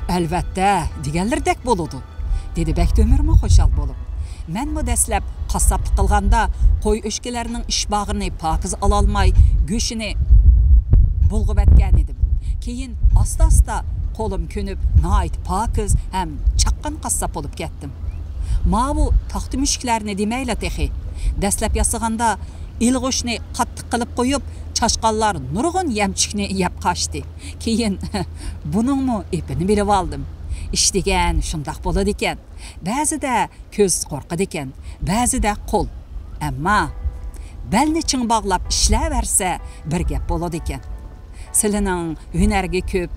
ئەلۋەتتە، دېگەنلىرىدەك بولىدۇ، دېدى بەكتۆمۈرمۇ خۇشال بولۇپ. مەنمۇ دەسلەپ قاسساپلىق قىلغاندا، قوي ئۆچكىلەرنىڭ ئىشباغرىنى پاكىز ئالالماي، گۆشىنى بۇلغىۋەتكەنىدىم. كېيىن ئاستا-ئاستا قولۇم كۆنۈپ، ناھايىتى پاكىز ھەم چاققان قاسساپ بولۇپ كەتتىم. ماۋۇ تاختا مۈشۈكلەرنى دېمەيلا تېخى. دەسلەپ ياسىغاندا ئىلغۇشنى قاتتىق قىلىپ قويۇپ، چاشقانلار نۇرغۇن يەمچۈكنى يەپ قاچتى. كېيىن بۇنىڭمۇ ئېپىنى بىلىۋالدىم. ئىش دېگەن شۇنداق بولىدىكەن. بەزىدە كۆز قورقىدىكەن، بەزىدە قول. ئەمما بەلنى چىڭ باغلاپ ئىشلەۋەرسە، بىر گەپ بولىدىكەن. سىلىنىڭ ھۈنەرگە كۆپ،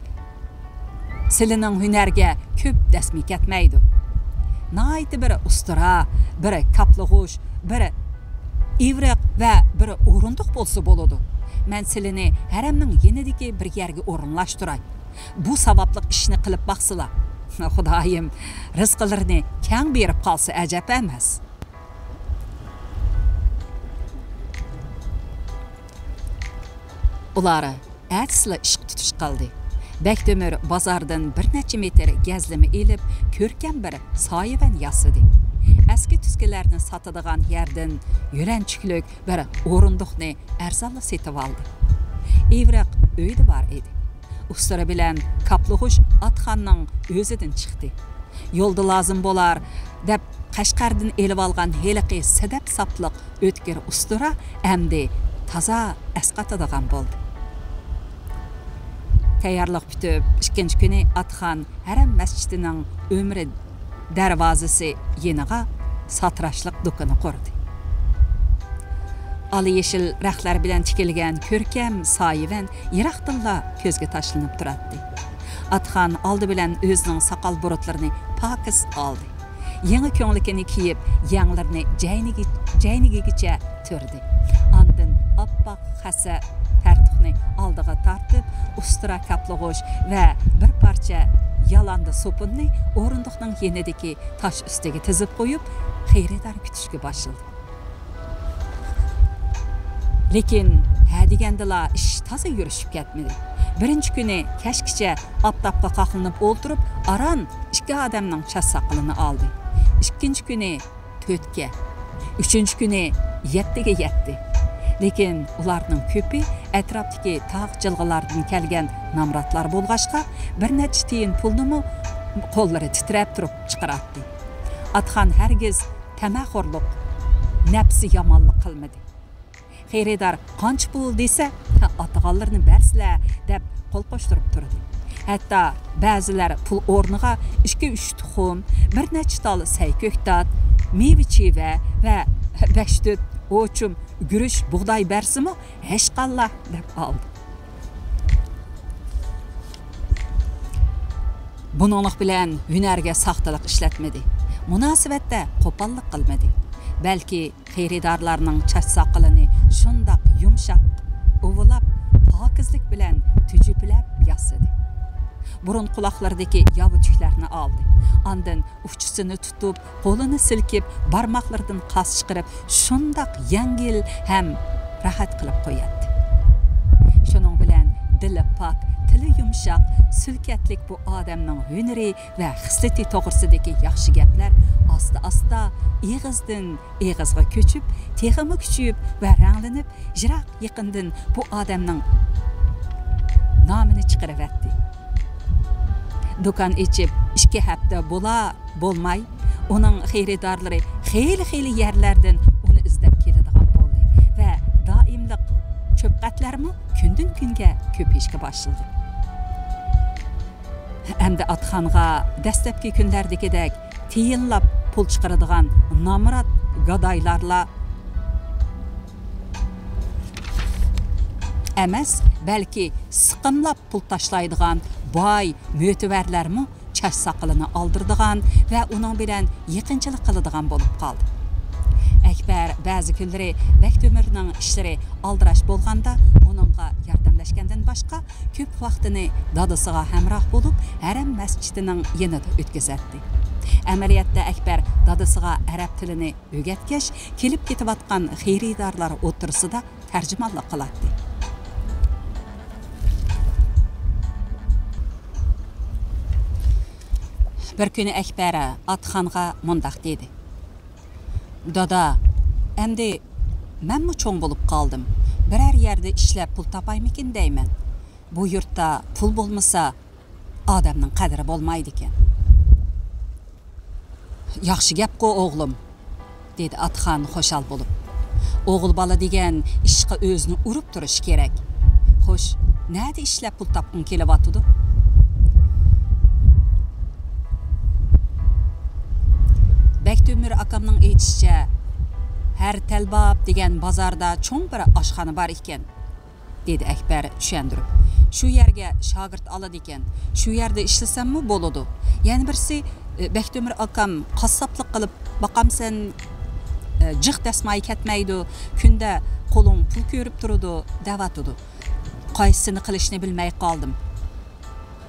سىلىنىڭ ھۈنەرگە كۆپ دەسمى كەتمەيدۇ. ناھايىتى بىر ئۇستىرا، بىر كاپلىغۇچ، بىر ئىۋرىق ۋە بىر ئورۇندۇق بولسا بولىدۇ. مەن سىلىنى ھەرەمنىڭ يېنىدىكى بىر يەرگە ئورۇنلاشتۇراي. بۇ ساۋابلىق ئىشنى قىلىپ باقسىلا. خۇدايىم رىزقىلىرىنى كەڭ بېرىپ قالسا ئەجەب ئەمەس. ئۇلار ئەتىسىلا ئىشقا تۇتۇش قىلدى. بەكتۆمۈر بازاردىن بىر نەچچە مېتىر گەزلىمە ئېلىپ، كۆركەم بىر سايىۋەن ياسىدى. ئەسكى تۈسكىلەرنى ساتىدىغان يەردىن يۆلەنچۈكلۈك بىر ئورۇندۇقنى ئەرزانلا سېتىۋالدى. ئىۋرىق ئۆيدە بار ئىدى. ئۇستىرا بىلەن كاپلىغۇچ ئاتخاننىڭ ئۆزىدىن چىقتى. يولدا لازىم بولار دەپ قەشقەردىن ئېلىۋالغان ھېلىقى سەدەپ ساپلىق ئۆتكۈر ئۇستىرا ئەمدى تازا ئەسقاتىدىغان بولدى. تەييارلىق پۈتۈپ، ئىككىنچى كۈنى ئاتخان ھەرەم مەسچىتىنىڭ ئۆمرە دەرۋازىسى يېنىغا ساتىراشلىق دۇكىنى قۇردى. ئالا يېشىل رەختلەر بىلەن تىكىلگەن كۆركەم سايىۋەن يىراقتىنلا كۆزگە تاشلىنىپ تۇراتتى. ئاتخان ئالدى بىلەن ئۆزىنىڭ ساقال بۇرۇتلىرىنى پاكىز ئالدى. يېڭى كۆڭلىكىنى كىيىپ، يەڭلىرىنى جەينىگى-، جەينىگىگىچە تۈردى. ئاندىن ئاپئاق خەسە پەرتۇقنى ئالدىغا تارتىپ، ئۇستىرا كاپلىغۇچ ۋە بىر پارچە يالاندا سوپۇننى ئورۇندۇقنىڭ يېنىدىكى تاش ئۈستىگە تىزىپ قويۇپ، خېرىدار كۈتۈشكە باشلىدى. لېكىن ھە دېگەندىلا ئىش تازا يۈرۈشۈپ كەتمىدى. بىرىنچى كۈنى كەچكىچە ئاپتاپقا قاقلىنىپ ئولتۇرۇپ، ئاران ئىككى ئادەمنىڭ چاچ ساقىلىنى ئالدى. ئىككىنچى كۈنى تۆتكە، ئۈچىنچى كۈنى يەتتىگە يەتتى. لېكىن ئۇلارنىڭ كۆپى ئەتراپتىكى تاغ جىلغىلاردىن كەلگەن نامراتلار بولغاچقا، بىر نەچچە تىيىن پۇلنىمۇ قوللىرى تىترەپ تۇرۇپ چىقىراتتى. ئاتخان ھەرگىز تەمەخورلۇق، نەپسى يامانلىق قىلمىدى. خېرىدار قانچە پۇل دېسە، «ئاتىغانلىرىنى بەرسىلە» دەپ قول قوشتۇرۇپ تۇردى. ھەتتا بەزىلەر پۇل ئورنىغا ئىككى-ئۈچ تۇخۇم، بىر نەچچە تال سەي كۆكتات، مېۋە-چىۋە ۋە بەش تۆت ئوچۇم گۈرۈچ، بۇغداي بەرسىمۇ، «ھەشقاللا» دەپ ئالدى. بۇنىڭلىق بىلەن ھۈنەرگە ساختىلىق ئىشلەتمىدى، مۇناسىۋەتتە قوپاللىق قىلمىدى. بەلكى خېرىدارلارنىڭ چاچ ساقىلىنى شۇنداق يۇمشاق ئۇۋىلاپ، پاكىزلىك بىلەن تۈجۈپىلەپ ياسىدى. بۇرۇن قۇلاقلىرىدىكى ياۋا تۈكلەرنى ئالدى. ئاندىن ئۇچىسىنى تۇتۇپ، قولىنى سىلكىپ، بارماقلىرىدىن قاس چىقىرىپ، شۇنداق يەڭگىل ھەم راھەت قىلىپ قوياتتى. شۇنىڭ بىلەن دىلى پاك، تىلى يۇمشاق، سۈلكەتلىك بۇ ئادەمنىڭ ھۈنىرى ۋە خىسلىتى توغرىسىدىكى ياخشى گەپلەر ئاستا-ئاستا ئېغىزدىن ئېغىزغا كۆچۈپ، تېخىمۇ كۈچىيىپ ۋە رەڭلىنىپ، يىراق يېقىندىن بۇ ئادەمنىڭ نامىنى چىقىرىۋەتتى. دۇكان ئېچىپ ئىككى ھەپتە بولا بولماي، ئۇنىڭ خېرىدارلىرى خېلى-خېلى يەرلەردىن ئۇنى ئىزدەپ كېلىدىغان بولدى ۋە دائىملىق چۆپقەتلەرمۇ كۈندىن-كۈنگە كۆپىيىشكە باشلىدى. ئەمدى ئاتخانغا دەسلەپكى كۈنلەردىكىدەك تىيىنلاپ پۇل چىقىرىدىغان نامرات گادايلارلا ئەمەس، بەلكى سىقىملاپ پۇل تاشلايدىغان باي مۆتىۋەرلەرمۇ چاچ ساقىلىنى ئالدۇرىدىغان ۋە ئۇنىڭ بىلەن يېقىنچىلىق قىلىدىغان بولۇپ قالدى. ئەكبەر بەزى كۈنلىرى بەكتۆمۈرنىڭ ئىشلىرى ئالدىراش بولغاندا ئۇنىڭغا ياردەملەشكەندىن باشقا، كۆپ ۋاقتىنى دادىسىغا ھەمراھ بولۇپ، ھەرەم مەسچىتىنىڭ يېنىدا ئۆتكۈزەتتى. ئەمەلىيەتتە ئەكبەر دادىسىغا ئەرەب تىلىنى ئۆگەتكەچ، كېلىپ كېتىۋاتقان خېرىدارلار ئوتتۇرىسىدا تەرجىمانلىق قىلاتتى. بىر كۈنى ئەكبەر ئاتىخانغا مۇنداق دېدى: «دادا، ئەمدى مەنمۇ چوڭ بولۇپ قالدىم. بىرەر يەردە ئىشلەپ پۇل تاپايمىكىن دەيمەن. بۇ يۇرتتا پۇل بولمىسا، ئادەمنىڭ قەدرى بولمايدىكەن.» «ياخشى گەپقۇ، ئوغلۇم»، دېدى ئاتىخان خۇشال بولۇپ. «ئوغۇل بالا دېگەن ئىشقا ئۆزىنى ئۇرۇپ تۇرۇشى كېرەك. خوش، نەدە ئىشلەپ پۇل تاپقۇڭ كېلىۋاتىدۇ؟» بەكتۆمۈر ئاكامنىڭ ئېيتىشىچە، ھەر تەلباب دېگەن بازاردا چوڭ بىر ئاشخانا بار ئىكەن، دېدى ئەكبەر چۈشەندۈرۈپ. شۇ يەرگە شاگىرت ئالىدىكەن. شۇ يەردە ئىشلىسەممۇ بولىدۇ. يەنە بىرسى، ئە، بەكتۆمۈر ئاكام قاسساپلىق قىلىپ باقامسەن، ئە، جىق دەسمايە كەتمەيدۇ، كۈندە قولۇڭ پۇل كۆرۈپ تۇرىدۇ، دەۋاتىدۇ. قايسىسىنى قىلىشنى بىلمەي قالدىم.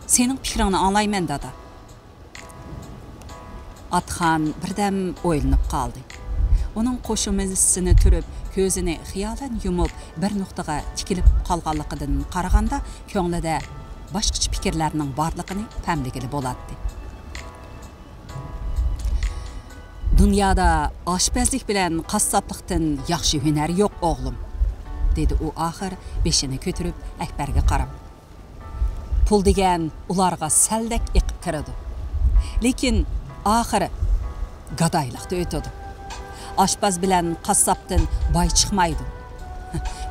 سېنىڭ پىكرىڭنى ئاڭلايمەن، دادا. ئاتخان بىردەم ئويلىنىپ قالدى. ئۇنىڭ قوشۇمىسىنى تۈرۈپ، كۆزىنى خىيالەن يۇمۇپ، بىر نۇقتىغا تىكىلىپ قالغانلىقىدىن قارىغاندا، كۆڭلىدە باشقىچە پىكىرلەرنىڭ بارلىقىنى پەملىگىلى بولاتتى. «دۇنيادا ئاشپەزلىك بىلەن قاسساپلىقتىن ياخشى ھۈنەر يوق، ئوغلۇم»، دېدى ئۇ ئاخىر بېشىنى كۆتۈرۈپ ئەكبەرگە قاراپ. پۇل دېگەن ئۇلارغا سەلدەك ئېقىپ كىرىدۇ. لېكىن ئاخىرى گادايلىقتا ئۆتىدۇ. ئاشپەز بىلەن قاسساپتىن باي چىقمايدۇ.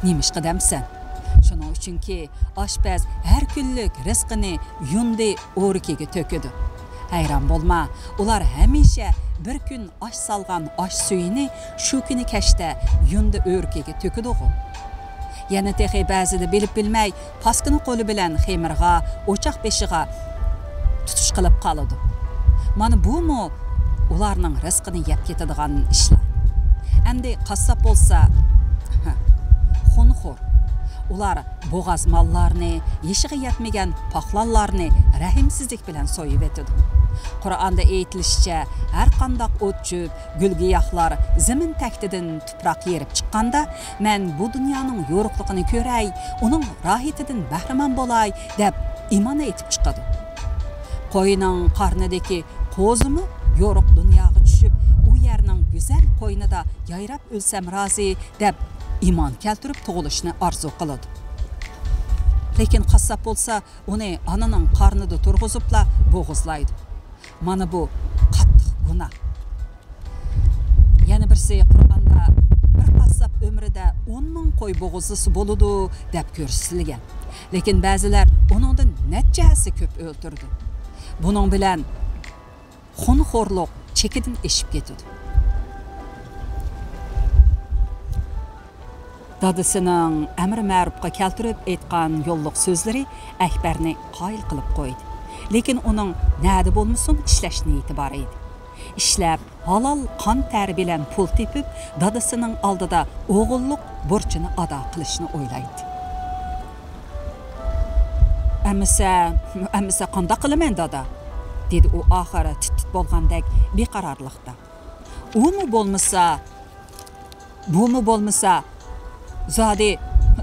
نېمىشقا دەمسەن؟ شۇنىڭ ئۈچۈنكى، ئاشپەز ھەر كۈنلۈك رىزقىنى يۇندى ئورىكىگە تۆكىدۇ. ھەيران بولما، ئۇلار ھەمىشە بىر كۈن ئاش سالغان ئاش سۈيىنى شۇ كۈنى كەچتە يۇندى ئۆرۈكىگە تۆكىدىغۇ. يەنە تېخى بەزىدە بىلىپ بىلمەي پاسكىنا قولى بىلەن خېمىرغا، ئوچاق بېشىغا تۇتۇش قىلىپ قالىدۇ. مانا بۇمۇ ئۇلارنىڭ رىزقىنى يەپ كېتىدىغان ئىشلار. ئەمدى قاسساپ بولسا، خۇنخور. ئۇلار بوغاز ماللارنى، يېشىغا يەتمىگەن پاقلانلارنى رەھىمسىزلىك بىلەن سويۇۋېتىدۇ. قۇرئاندا ئېيتىلىشىچە، ھەر قانداق ئوت-چۆپ، گۈل-گىياھلار زېمىن تەكتىدىن تۇپراق يېرىپ چىققاندا، مەن بۇ دۇنيانىڭ يورۇقلۇقىنى كۆرەي، ئۇنىڭ راھىتىدىن بەھرىمەن بولاي، دەپ ئىمان ئېيتىپ چىقىدۇ. قوينىڭ قارنىدىكى قوزىمۇ يورۇق دۇنياغا چۈشۈپ، ئۇ يەرنىڭ گۈزەل قوينىدا يايراپ ئۆلسەم رازى، دەپ ئىمان كەلتۈرۈپ تۇغۇلۇشنى ئارزۇ قىلىدۇ. لېكىن قاسساپ بولسا، ئۇنى ئانىنىڭ قارنىدا تۇرغۇزۇپلا بوغۇزلايدۇ. مانا بۇ قاتتىق گۇناھ. يەنە بىرسى، قۇرئاندا بىر قاسساپ ئۆمرىدە ئون مىڭ قوي بوغۇزلىسا بولىدۇ، دەپ كۆرسىتىلگەن. لېكىن بەزىلەر ئۇنىڭدىن نەچچە ھەسسە كۆپ ئۆلتۈرىدۇ. بۇنىڭ بىلەن خۇنخورلۇق چېكىدىن ئېشىپ كېتىدۇ. دادىسىنىڭ ئەمرى مەرۇپقا كەلتۈرۈپ ئېيتقان يوللۇق سۆزلىرى ئەكبەرنى قايىل قىلىپ قويدى. لېكىن ئۇنىڭ نەدە بولمىسۇن ئىشلەش نىيىتى بار ئىدى. ئىشلەپ، ھالال قان تەرى بىلەن پۇل تېپىپ، دادىسىنىڭ ئالدىدا ئوغۇللۇق بۇرچىنى ئادا قىلىشنى ئويلايتتى. «ئەمىسە، ئەمىسە قانداق قىلىمەن، دادا؟» دېدى ئۇ ئاخىرى تىت-تىت بولغاندەك بىقارارلىقتا. «ئۇمۇ بولمىسا، بۇمۇ بولمىسا، زادى،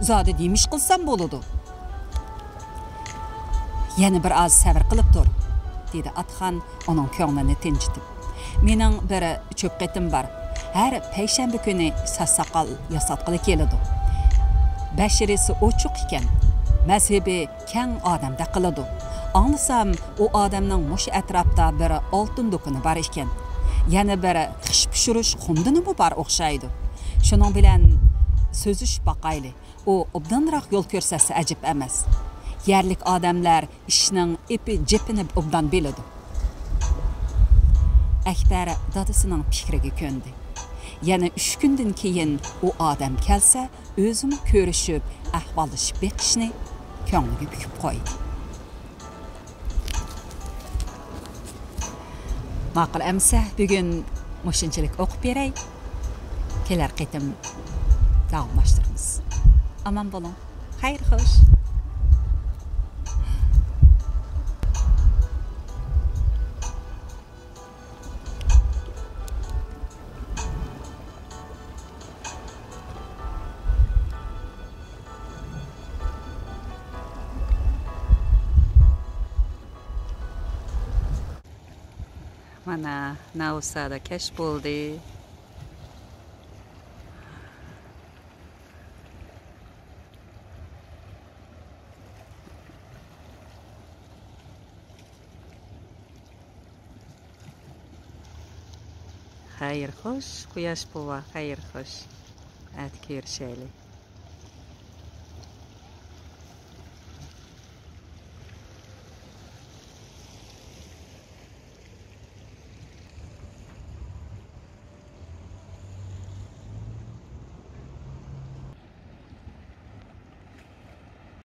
زادى نېمە ئىش قىلسام بولىدۇ؟» «يەنە بىر ئاز سەۋر قىلىپ تۇر»، دېدى ئاتخان ئۇنىڭ كۆڭلىنى تىنچىتىپ. «مېنىڭ بىر چۆپقېتىم بار. ھەر پەيشەنبە كۈنى ساچ-ساقال ياساتقىلى كېلىدۇ. بەشىرىسى ئوچۇق ئىكەن. مەزھىپى كەڭ ئادەمدەك قىلىدۇ. ئاڭلىسام، ئۇ ئادەمنىڭ مۇشۇ ئەتراپتا بىر ئالتۇن دۇكىنى بار ئىكەن. يەنە بىر خىش پىشۇرۇش خۇمدىنىمۇ بار ئوخشايدۇ. شۇنىڭ بىلەن سۆزلىشىپ باقايلى. ئۇ ئوبدانراق يول كۆرسەتسە ئەجەب ئەمەس. يەرلىك ئادەملەر ئىشنىڭ ئېپى-جېپىنى ئوبدان بىلىدۇ.» ئەكبەر دادىسىنىڭ پىكرىگە كۆندى. يەنە ئۈچ كۈندىن كېيىن ئۇ ئادەم كەلسە، ئۆزىمۇ كۆرۈشۈپ، ئەھۋاللىشىپ بېقىشنى كۆڭلىگە پۈكۈپ قويدى. ماقۇل ئەمىسە، بۈگۈن مۇشۇنچىلىك ئوقۇپ بېرەي. كېلەر قېتىم داۋاملاشتۇرىمىز. ئامان بولۇڭ. خەير خوش. مانا، ناۋسادا كەچ بولدى. خەير خوش، قۇياش بوۋا، خەير خوش. ئەتە كۆرۈشەيلى.